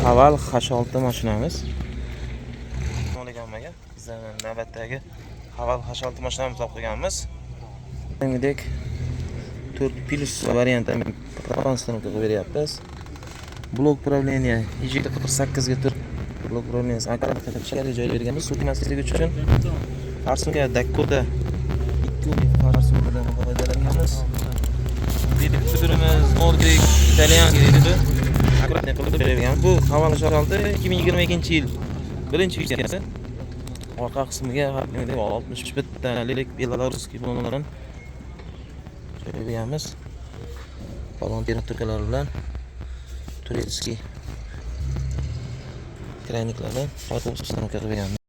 Haval H6 mashinamiz. Assalomu alaykum hammaga. Bizlarning navbatdagi Haval H6 mashinamizni olib qo'yganmiz. Shuningdek, 4 plus variantini установка qilib beryapmiz. Блок управления 48 ga 4 блок управления ichkariga joy berganmiz surtmasligi uchun. Форсунка Dakota, ikki форсунка dan foydalanganmiz. Turimiz Nordic italyan dedi. Аккуратный qilib bergan. Bu Haval H6 2022-yil birinchi versiyasi. Orqa qismiga 61 talik белорусский balonlardan joy berganmiz. Balon turkalar bilan турецкий краник lardan установка qilib berganmiz.